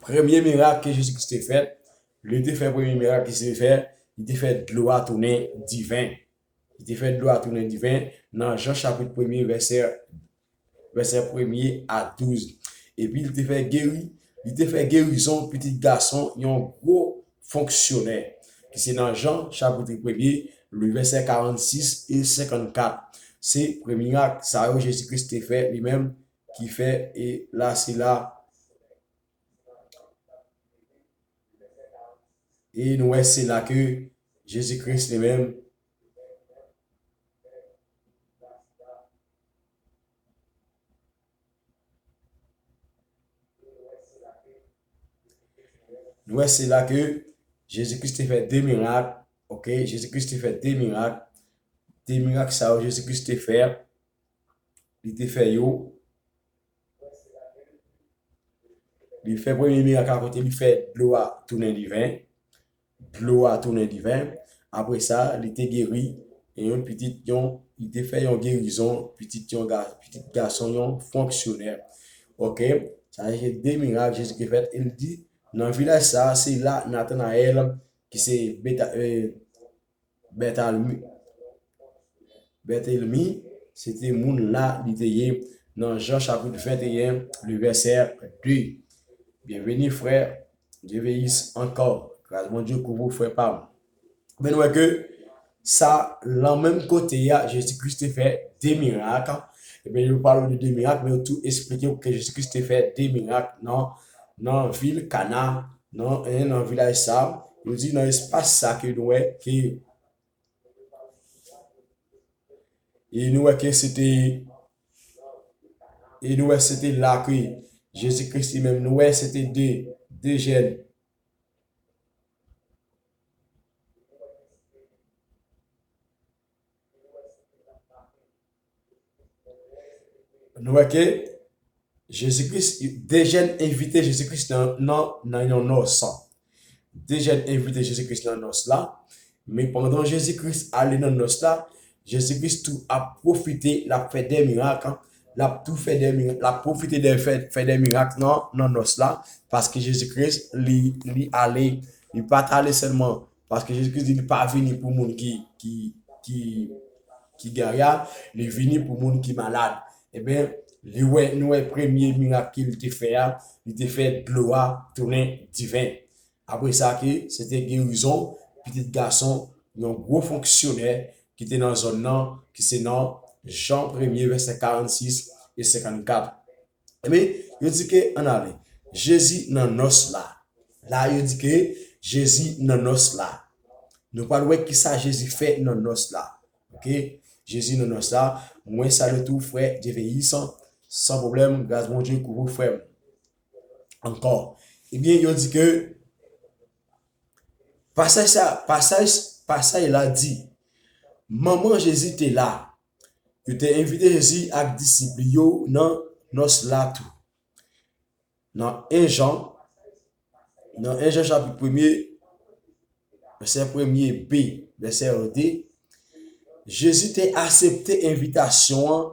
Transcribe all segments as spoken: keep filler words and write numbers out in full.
Premye mirak ke Jezi Kris te fè, li te fè premye mirak ke Jezi te fè, li te fè dlo a tounen diven. Li te fè dlo a tounen diven nan Jan chapit premye, vèsè, vèsè premye a douz. Epi li te fè geri, li te fè gerizon pitit gason yon gwo fonksyonè, ki se nan Jan chapit premye, li vèsè karannsis e senkannkat. Se premye mirak sa yo Jezi Kris te fè li menm, ki fè, e la se la, e nou wè se la ke Jezi Kris li menm, nou wè se la ke Jezi Kris te fè de mirak, ok, Jezi Kris te fè de mirak, de mirak sa yo Jezi Kris te fè, li te fè yo, li fè premye mirak la kote li fè dlo a tounen diven, dlo a tounen diven. Apre sa, li te geri yon pitit, yon, li te fè yon gerizon, pitit yon ga, pitit gason yon fonksyonè. Ok, sa se de mirak Jezi te fè, e li di, nan vilaj sa, se la Natanayèl, ki se Beta, eh, Bètalmi, Bètelmi, se te moun la li te ye nan Jan chapit venteyen, le vèsè de. Byenveni, frè, Dye veyis ankò. Gras Bondye kouvri w, frè pa m. Men nou wè ke sa, lan menm kote a, Jezi Kris te fè de mirak. Ebyen, yo pale de de mirak, men yo tou esplike w ke Jezi Kris te fè de mirak nan, nan vil Kana, nan, en, nan vilaj sa. Yo di nan espas sa ke nou wè ke, e nou wè ke se te, e nou wè se te la ke Jezi Kris li menm, nou wè se te de, de jèn. Nou wè ke Jezi Kris, de jèn envite Jezi Kris nan, nan, nan yon nòs. De jèn envite Jezi Kris nan nòs la. Men pandan Jezi Kris ale nan nòs la, Jezi Kris tou ap pwofite, l ap fè de mirak, l ap tou fè de mirak, l ap pwofite de fè, fè de mirak nan, nan nòs la, paske Jezi Kris, li, li ale, li pa t ale sèlman, paske Jezi Kris di li pa vini pou moun ki, ki, ki, ki geri, li vini pou moun ki malad. Ebyen, li wè, nou wè premye mirak ke li te fè a, li te fè dlo a tounen diven. Apre sa ke se te gerizon pitit gason yon gwo fonksyonè ki te nan zòn nan, ki se nan Jan premye, vèsè karannsis e senkannkat. Ebyen, yo di ke, ann ale. Jezi nan nòs la. La, yo di ke Jezi nan nòs la. Nou pral wè kisa Jezi fè nan nòs la. Ok? Jezi nan nòs la. Mwen salye tou frè Dye veyis. San pwoblèm, gras Bondye kouvri w, frè m. Ankò. Ebyen, yo di ke pasaj sa, pasaj, pasaj la di, manman Jezi te la. Yo te envite Jezi ak disip li yo nan nòs la tou. Nan en Jan, nan en Jan chapit premye, vèsè premye B, vèsè de, Jezi te aksepte envitasyon an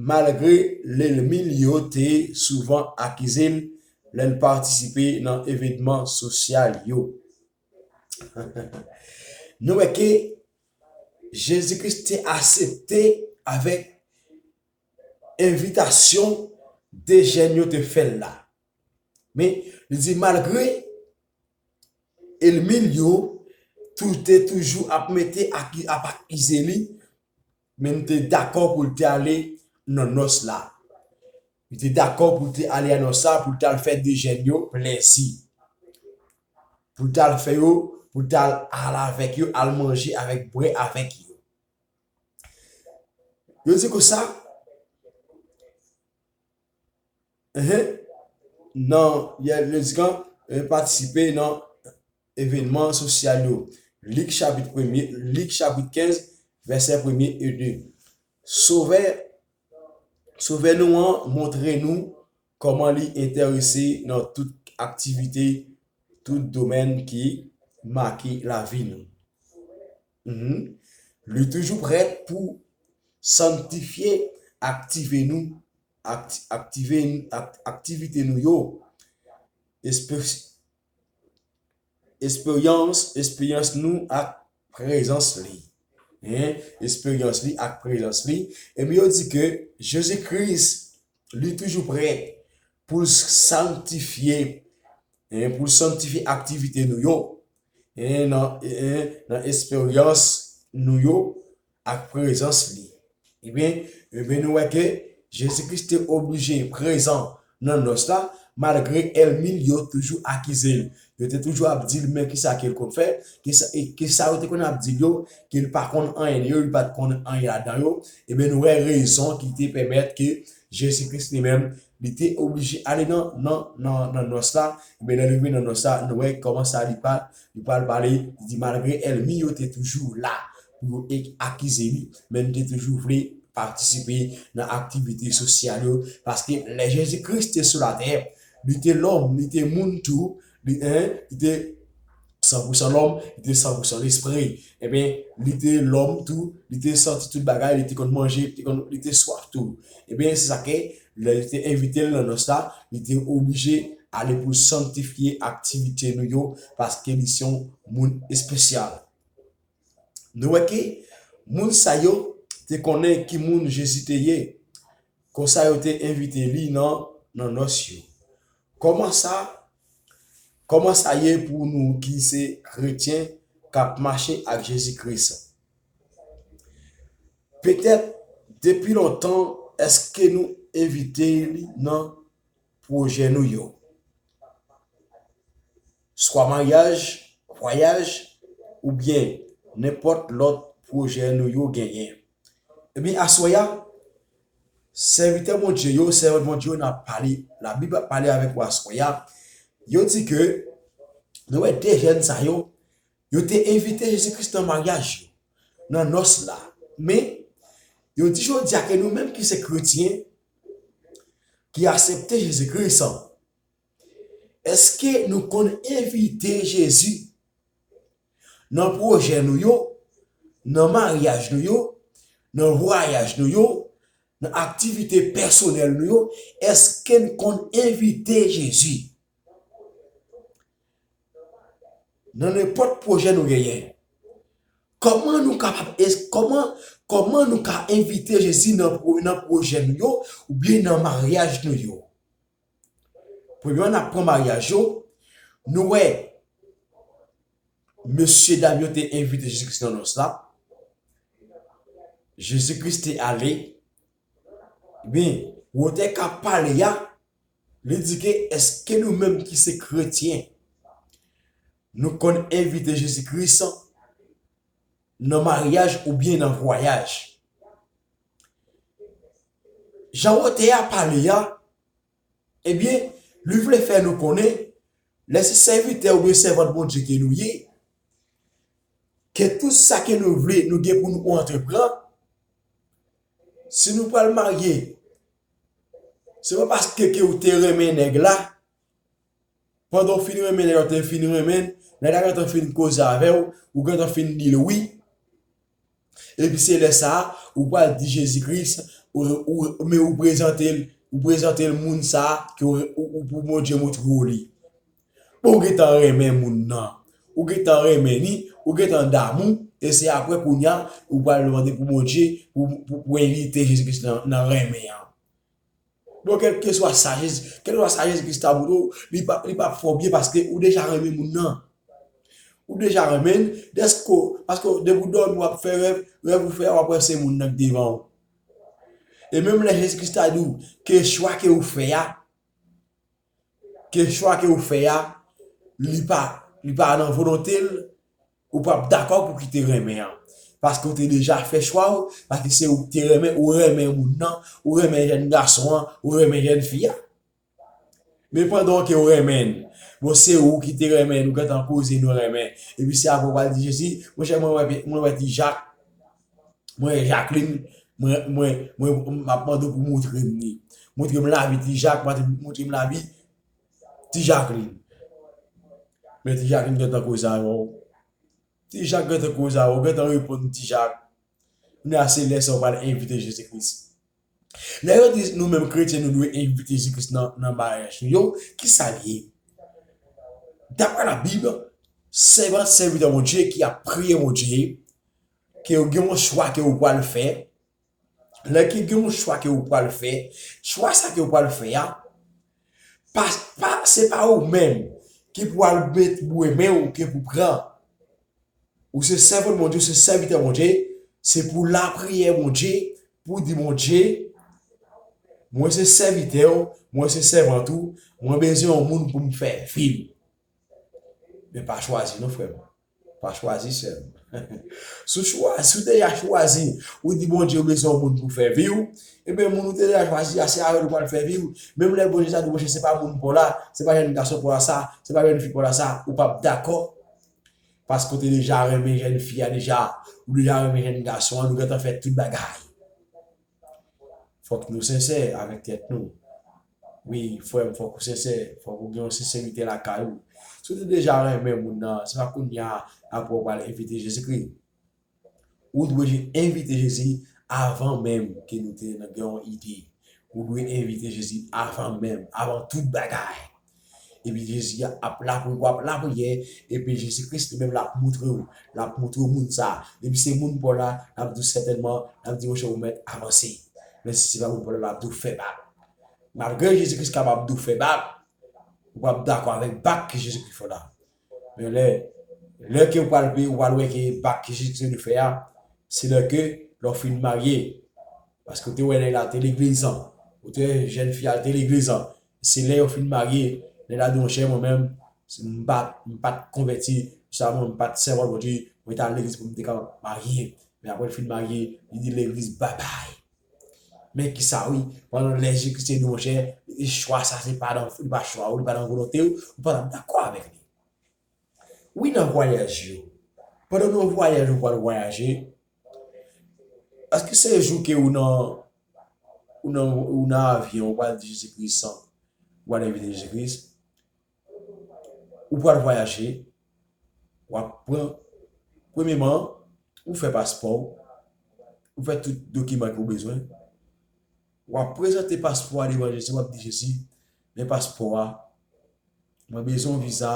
malgre lènmi l yo te souvan akize l lè l patisipe nan evènman sosyal yo. Nou wè ke Jezi Kris te aksepte avèk envitasyon de jèn yo te fè l la. Men, li di malgre ènmi l yo tou te toujou ap mete aki-, ap akize li, men li te dakò pou l te ale nan nòs la. Li te dakò pou l te ale nan nòs la, pou l te al fè de jèn yo plezi. Pou l te al fè yo, pou l te al, al avèk yo, al manje avèk, bwè avèk yo. Yo di konsa, enhen, nan, yo di kan, eh, patisipe nan evènman sosyal yo. Lik chapit premye, Lik chapit kenz, vèsè premye e de. Sovè, Sovè nou an montre nou kòman li enterese nan tout aktivite, tout domèn ki make lavi nou. Mhm. Li toujou prèt pou sanntifye aktive nou, akti-, aktive, ak-, aktivite nou yo. espe-, esperyans, esperyans nou ak prezans li. Hein? Esperyans li ak prezans li. Ebyen, yo di ke Jezi Kris, li toujou prè pou l sanktifye, hein, pou l sanktifye aktivite nou yo, hein, nan, hein, nan esperyans nou yo ak prezans li. Ebyen, ebyen, nou wè ke Jezi Kris te oblije prezan nan nòs la, malgre ènmi l yo toujou akize l. Yo te toujou ap di l, men kisa ke l konn fè, kisa, e kisa yo te konn ap di l yo, ke l pa konn anyen de yo, li pa t konn anyen ladan yo. Ebyen, nou wè rezon ki te pèmèt ke Jezi Kris li menm, li te oblije ale nan, nan, nan, nan nòs la. Ebyen, lè l rive nan nòs la, nou wè kòman sa li pa, li pral pale, li di, malgre ènmi yo te toujou la pou yo e-, akize li, men li te toujou vle patisipe nan aktivite sosyal yo, paske lè Jezi Kris te sou latè, li te lòm, li te moun tou, li, hein, li te san pou san lòm, li te san pou san lespri. Ebyen, li te lòm tou, li te santi tout bagay, li te konn manje, li te konn, li te swaf tou. Ebyen, se sa ke, lè yo te envite l nan nòs la, li te oblije ale pou l sanktifye aktivite nou yo, paske li se yon moun espesyal. Nou wè ke moun sa yo te konnen ki moun Jezi te ye. Konsa yo te envite li nan, nan nòs yo. Kòman sa, kòman sa ye pou nou ki se kretyen k ap mache ak Jezi Kris? Petèt, depi lontan, èske nou envite li nan pwojè nou yo? Swa maryaj, vwayaj, oubyen nenpòt lòt pwojè nou yo genyen. Ebyen, aswè a, sèvitè Bondye yo, sèvant Bondye yo, n ap pale, Labib ap pale avèk ou aswè a. Yo di ke, nou wè de jèn sa yo, yo te envite Jezi Kris nan maryaj yo, nan nòs la. Men, yo di jodi a ke nou menm ki se kretyen, ki aksepte Jezi Kris, èske nou konn envite Jezi nan pwojè nou yo, nan maryaj nou yo, nan vwayaj nou yo, nan aktivite pèsonèl nou yo? Èske n konn envite Jezi nan nenpòt pwojè nou genyen? Kòman nou kapab, es-, kòman, kòman nou ka envite Jezi nan pwo-, nan pwojè nou yo, oubyen nan maryaj nou yo? Premyèman, n ap pran maryaj yo. Nou wè, mesye dam yo te envite Jezi Kris nan nòs la. Jezi Kris te ale. Ebyen, wotè k ap pale a, li di ke èske nou menm ki se kretyen, nou konn envite Jezi Kris nan maryaj oubyen nan vwayaj? Jan wotè a pale a, ebyen, li vle fè nou konnen, lè se sèvitè oubyen sèvant Bondye ke nou ye, ke tout sa ke nou vle, nou gen pou nou antreprann, si nou pral marye, se pa paske ke ou te renmen nèg la, pandan w fin renmen nèg la, ou te fin renmen l, nèg la gentan fin koze avè w, ou gentan fin di l wi. Epi se lè sa a, ou pral di Jezi Kris, ou, ou, men ou prezante l, ou prezante l moun sa a, ke ou, ou, ou pou Bondye montre w li. Bon, ou gentan renmen moun nan. Ou gentan renmen li, ou gentan damou, e se apre kounye a, ou pral mande pou Bondye, pou, pou, pou envite Jezi Kris nan, nan renmen an. Bon, kèlkeswa sa Jezi, kèlkeswa sa Jezi Kris ta voye w, li p ap, li p ap fè w byen paske ou deja renmen moun nan. Ou deja renmen l, dèske, paske depi w dòmi w ap fè rèv, rèv ou fè a w ap wè se moun nan k devan w. E menm lè Jezi Kris ta di w ke chwa ke ou fè a, ke chwa ke ou fè a, li pa, li pa nan volonte l, ou p ap dakò pou kite renmen an. Paske ou te deja fè chwa w, paske se ou ki te renmen, ou renmen moun nan, ou renmen jèn gason an, ou renmen jèn fi a. Men pandan ke ou renmen l, bon, se ou ki te renmen l, ou gentan koze nou renmen. Epi se apre ou pral di Jezi, monchè, mwen wè, mwen wè ti Jak, mwen wè Jacqueline, mwen, mwen, mwen, m ap mande w pou montre m li. Montre m lavi ti Jak, montre m lavi ti Jacqueline. Men ti Jacqueline gentan koze avè w. Ti Jak gentan koze avè w, gentan reponn ti Jak. Kounye a se lè sa ou pral envite Jezi Kris. Lè yo di nou menm kretyen nou dwe envite Jezi Kris nan, nan maryaj nou yo, kisa l ye? Daprè Labib, sèvant, sèvitè Bondye ki ap priye Bondye, ke w gen yon chwa ke w pral fè. Lè ke gen yon chwa ke w pral fè, chwa sa ke w pral fè a, pa, pa, se pa ou menm ki pral met bouwe men w ke pou pran. Ou se sèvant Bondye, ou se sèvitè Bondye, se pou lapriyè Bondye, pou di Bondye, mwen se sèvitè w, mwen se sèvant ou, mwen bezwen yon moun pou m fè vi m. Men pa chwazi non, frè m. Pa chwazi, sè m. Si w chwa-, si w deja chwazi, ou di Bondye ou bezwen yon moun pou fè vi w, ebyen, moun ou te deja chwazi a, se avè l ou pral fè vi w. Menm lè Bondye ta di, monchè, se pa moun pa w la, se pa jèn gason pa w la sa, se pa jèn fi pa w la sa, ou p ap dakò. Paske w te deja renmen jèn fi a deja, ou deja renmen jèn gason an, nou gentan fè tout bagay. Fòk nou sensè avèk tèt nou. Wi, frè m, fòk ou sensè, fòk ou gen yon senserite lakay ou. Si w te deja renmen moun nan, se pa kounye a apre w pral envite Jezikri. Ou dwe envite Jezi avan menm ke nou te gen yon ide. Ou dwe envite Jezi avan menm, avan tout bagay. Epi Jezi ap lapriyè, w ap lapriyè, epi Jezi Kris li menm l ap moutre w, l ap moutre w moun sa. Depi se moun pa w la, l ap di w sètènman, l ap di monchè ou mèt avanse. Men si se pa moun pa w la, l ap di w fè bak. Malgre Jezi Kris kapab di w fè bak, ou p ap dakò avèk bak ke Jezi Kris fè w la. Men lè, lè ke w pral pe, ou pral wè ke bak ke Jezi Kris te fè a, se lè ke lè w fin marye. Paske w te wè nèg la te legliz an. Ou te wè jèn fi a te legliz an. Se lè yo fin marye, nèg la di, monchè, mwen menm, m pa, m pa t konvèti, sa mwen, m pa t sèvant Bondye, mwen te al legliz pou m te kapab marye. Men apre l fin marye, li di legliz babay. Men kisa wi, pandan lè Jezi Kris te di, monchè, chwa sa se pa nan, li pa chwa ou, li pa nan volonte w, ou pa t ap dakò avèk li. Wi, nan vwayaj yo. Pandan nou nan vwayaj, ou pral vwayaje. Èske se jou ke ou nan, ou nan, ou nan avyon, ou pral di Jezi Kris, ou pral envite Jezi Kris, ou pral vwayaje, w ap pran, premyeman, ou fè paspò w, ou fè tout dokiman ke w bezwen. W ap prezante paspò a devan Jezi, w ap di, Jezi, men paspò a, mwen bezwen yon viza,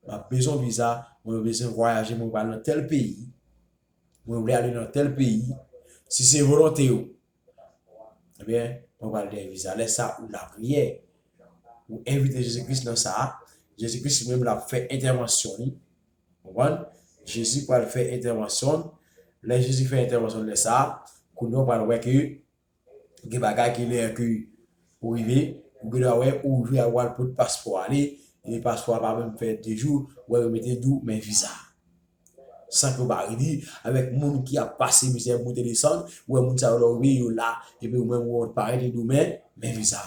m ap bezwen yon viza, mwen bezwen vwayaje, mwen pral nan tèl peyi, mwen vle ale nan tèl peyi. Si se volonte w, ebyen, mwen pral dèyè viza. Lè sa, ou lapriyè. Ou envite Jezi Kris nan sa a. Jezi Kris li menm l ap fè entèvansyon li. Konprann? Jezi pral fè entèvansyon l. Lè Jezi fè entèvansyon l lè sa a, kounye a w pral wè ke gen bagay ke lè ke ou rive, ou gen dwa wè ou rive a, ou al pot paspò a li, e paspò a pa menm fè de jou, ou wè yo mete di w men viza. San ke w pa redi, avèk moun ki ap pase mizè, moute desann, ou wè moun sa yo lè w rive, yo la, epi ou menm ou parèt, yo di w men, men viza.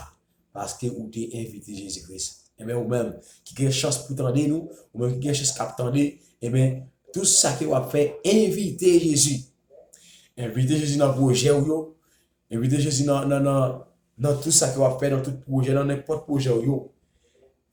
Paske ou te envite Jezi Kris. Enben ou menm, ki gen chans pou tande nou, ou menm ki gen chans k ap tande, enben, tout sa ke w ap fè, envite Jezi. Envite Jezi nan pwojè w yo, Envite Jezi nan, nan, nan, nan tout sa ke w ap fè, nan tout pwojè, nan nenpòt pwojè w yo.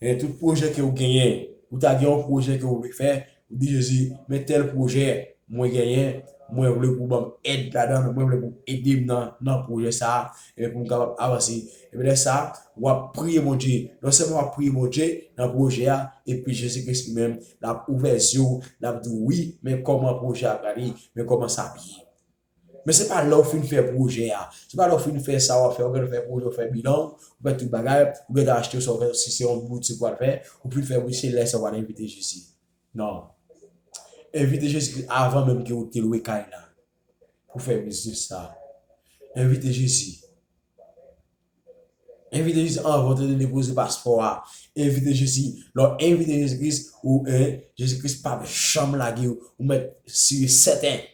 E tout pwojè ke w genyen, ou ta gen yon pwojè ke w vle fè, ou di Jezi, men tèl pwojè mwen genyen, mwen vle pou w ban m èd ladan l, mwen vle pou w ede m nan, nan pwojè sa a, e pou m kapab avanse. Epi lè sa a, w ap priye Bondye. Non sèlman w ap priye Bondye nan pwojè a, epi Jezi Kris li menm, l ap ouvè zye w, l ap di w, wi, men kòman pwojè a prale, men kòman sa ap ye. Men se pa lè w fin fè pwojè a, se pa lè w fin fè sa w ap fè, ou gentan fè pwojè, ou fè bilan, ou fè tout bagay, ou gentan achte sa, ou gentan, si se yon boutik w al fè, ou fin fè boutik, se lè sa w al envite Jezi. Non. Envite Jezi Kris avan menm ke ou te lwe kay la pou fè biznis sa. Envite Jezi. Envite Jezi anvan w te depoze paspò a. Envite Jezi. Lè w envite Jezi Kris, ou, eh, Jezi Kris p ap janm lage w. Ou mèt si e sèten.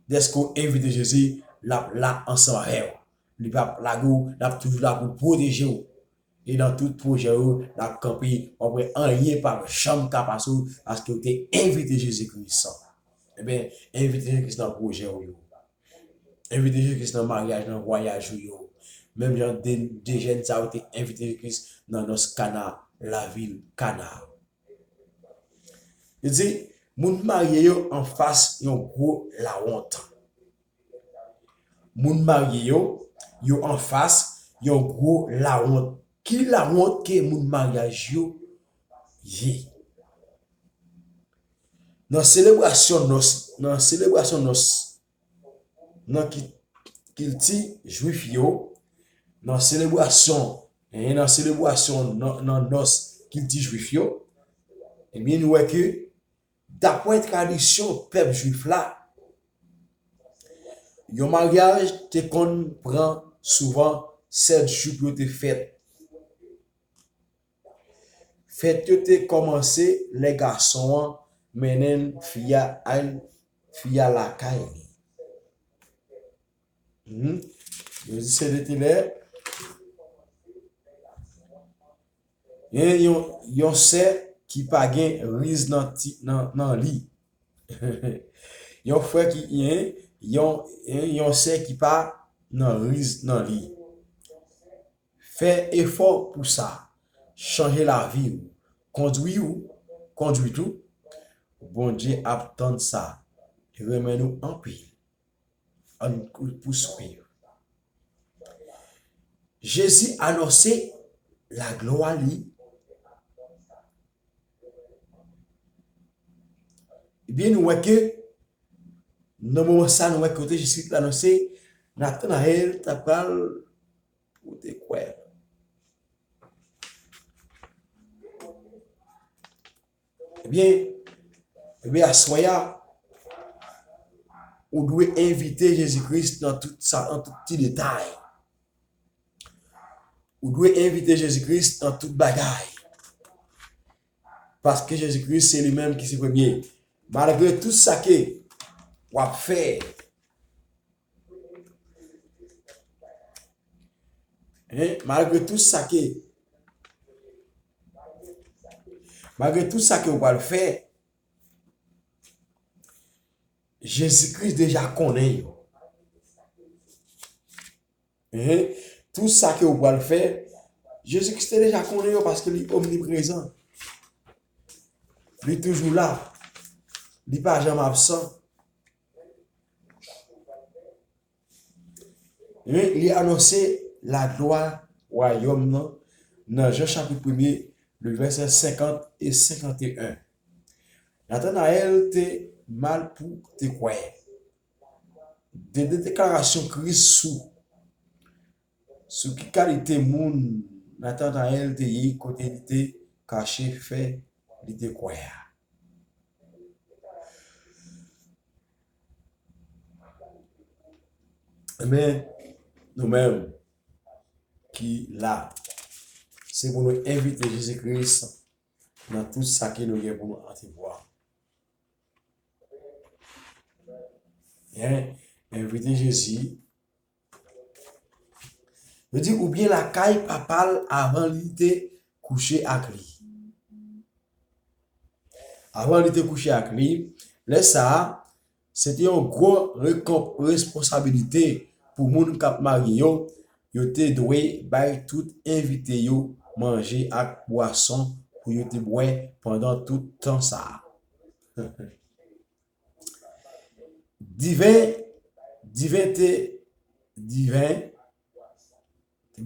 Dèske w envite Jezi, l ap la ansanm avè w. Li p ap lage w, l ap toujou la pou l pwoteje w. E nan tout pwojè yo, l ap kanpe, w ap wè anyen p ap janm ka pase w, paske w te envite Jezi Kris. Ebyen, envite Jezi Kris nan pwojè w yo. Envite Jezi Kris nan maryaj, nan vwayaj ou yo. Menm jan de, de jèn sa yo te envite Jezi Kris nan nòs Kana, lavil Kana. Li di, moun marye yo anfas yon gwo lawont. Moun marye yo, yo anfas yon gwo lawont. Ki lawont ke moun maryaj yo ye? Nan selebrasyon nòs, nan selebrasyon nòs, nan ki, kilti jwif yo, nan selebrasyon, e nan selebrasyon nan, nan nòs kilti jwif yo, ebyen, nou wè ke, dapre tradisyon pèp jwif la, yon maryaj te konn pran souvan sèt jou pou yo te fèt. Fèt yo te kòmanse lè gason an mennen fi a al fi a lakay li. Hmm. Yo di se de te lè. Yon, yon, yon sè ki pa gen riz nan, ti, nan, nan li. Yon frè ki, yon, yon, yon sè ki pa nan riz nan li. Fè efò pou sa. Chanje lavi w. Kondwi w, kondwit ou. Bondye ap tann sa. Li renmen nou anpil. Ann pouswiv. Jezi anonse laglwa li. Ebyen, nou wè ke, nan moman sa, nou wè kote Jezi Kris anonse, Natanayèl ta pral pou te kwè. Ebyen, ebyen, aswè a, ou dwe envite Jezi Kris nan tout sa, nan tout ti detay. Ou dwe envite Jezi Kris nan tout bagay. Paske Jezi Kris se li menm ki se premye. Malgre tout sa ke w ap fè, Hein? Malgre tout sa ke, malgre tout sa ke w pral fè, Jezi Kris deja konnen yo. Hein? Tout sa ke w pral fè, Jezi Kris te deja konnen yo paske li omniprezan. Li toujou la. Li pa janm absan. Wi, li anonse laglwa wayòm nan nan Jan chapit premye, le vèsè senkant e senkanteyen. Natanayèl te mal pou te kwè. De, de deklarasyon Kris sou, sou ki kalite moun Natanayèl te ye kote li te kache fè li te kwè a. Men, nou menm ki la, se pou nou envite Jezi Kris nan tout sa ke nou gen pou nou ansevwa. Hein? Envite Jezi. Yo di, oubyen lakay papa l avan li te kouche ak li. Avan li te kouche ak li, lè sa a, se te yon gwo rekonp-, responsabilite pou moun k ap marye yo. Yo te dwe bay tout envite yo manje ak bwason pou yo te bwè pandan tout tan sa a. Diven, diven te, diven,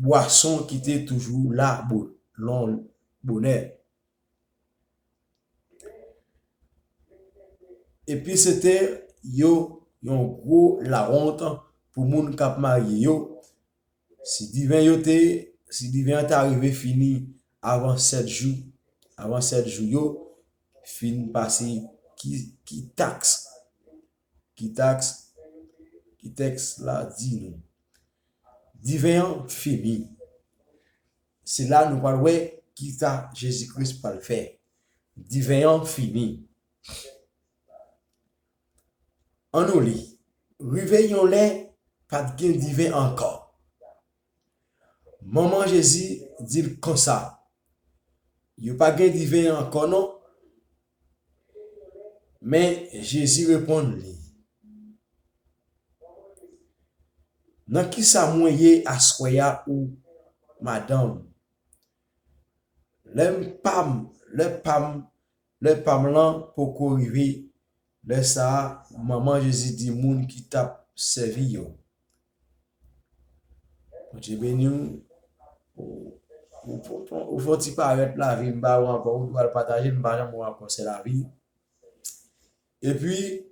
bwason ki te toujou la bo-, lon-, bonè. Epi se te yo yon gwo lawont pou moun k ap marye yo. Si diven yo te, si diven an ta rive fini avan sèt jou, avan sèt jou yo fin pase, ki, ki taks, ki taks, ki tèks la di nou? Diven an fini. Se la nou pral wè ki sa Jezi Kris pral fè. Diven an fini. Ann nou li. Rive yon lè, pa t gen diven ankò. Manman Jezi di l konsa, yo pa gen diven ankò non. Men Jezi reponn li, nan kisa mwen ye aswè a ou madanm? Lè m pa m, lè pa m, lè pa m lan poko rive, lè sa a, manman Jezi di moun ki t ap sèvi yo, Bondye beni w. Ou, ou, ou, ou fè yon ti parèt lavi, m ba ou ankò, ou dwe al pataje l, m pa janm wè w ankò, se lavi. Epi,